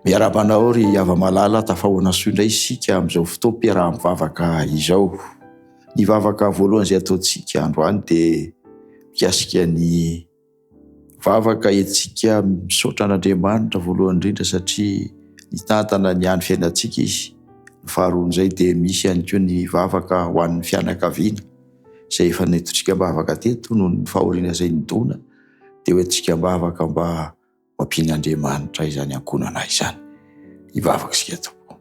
Miarahaba anao ry hava-malala, tafahoana soa indray isika amin'izao fotoam-piaraha-mivavaka izao. Ny vavaka voalohany izay ataontsika androany dia mikasika ny vavaka entintsika misaotra an'Andriamanitra voalohany indrindra satria nitantana ny andro fiainantsika izy. Ny faharoan'izay dia misy ihany koa ny vavaka ho an'ny fianakaviana izay efa nentintsika am-bavaka teto noho ny fahoriana izay nidona dia hoentintsika am-bavaka mba Mampian'Andriamanitra izany ankohonana izany. Hivavaka isika Tompo.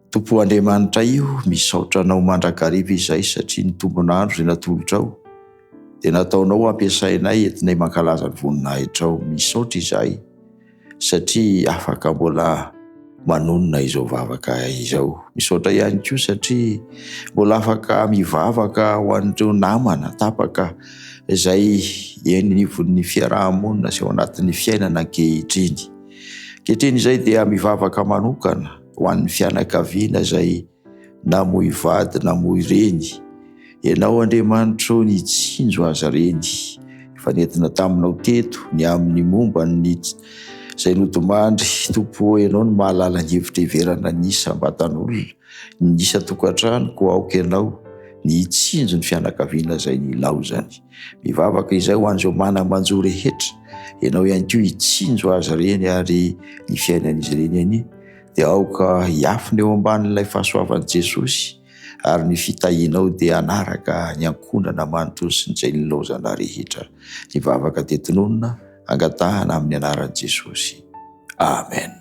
Tompo Andriamanitra io, misaotra Anao mandrakariva izay satria ny tombon'andro izay natolotrao dia nataonao hampiasainay entinay mankalaza ny voninahitrao. Misaotra izahay satria afaka mbola manonona izao vavaka izao. Misaotra ihany koa satria mbola afaka mivavaka ho an'ireo namana tapaka izay eny anivon'ny fiaraha-monina sy ao anatin'ny fiainana ankehitriny. Ankehitriny izay dia mivavaka manokana ho an'ny fianakaviana izay namoy vady, namoy reny. Ianao Andriamanitro nitsinjo azy ireny. Efa nentina taminao teto ny amin'ny momba ny izay nodimandry. Tompo ô, Ianao no mahalala ny hevitra heverana ny isam-batan'olona, ny isan-tokantrano, koa aoka Ianao ny hitsinjo ny fianakaviana izay nilaozany. Mivavaka izay ho an'izao mana-manjo rehetra. Ianao ihany koa hitsinjo azy ireny ary ny fiainan'izy ireny anie dia aoka hiafina eo ambanin'ilay fahasoavan'i Jesosy ary ny fitahianao dia hanaraka ny ankohonana manontolo sy ny izay nilaozana rehetra. Ny vavaka dia tononina angatahana amin'ny anaran'i Jesosy. Amen.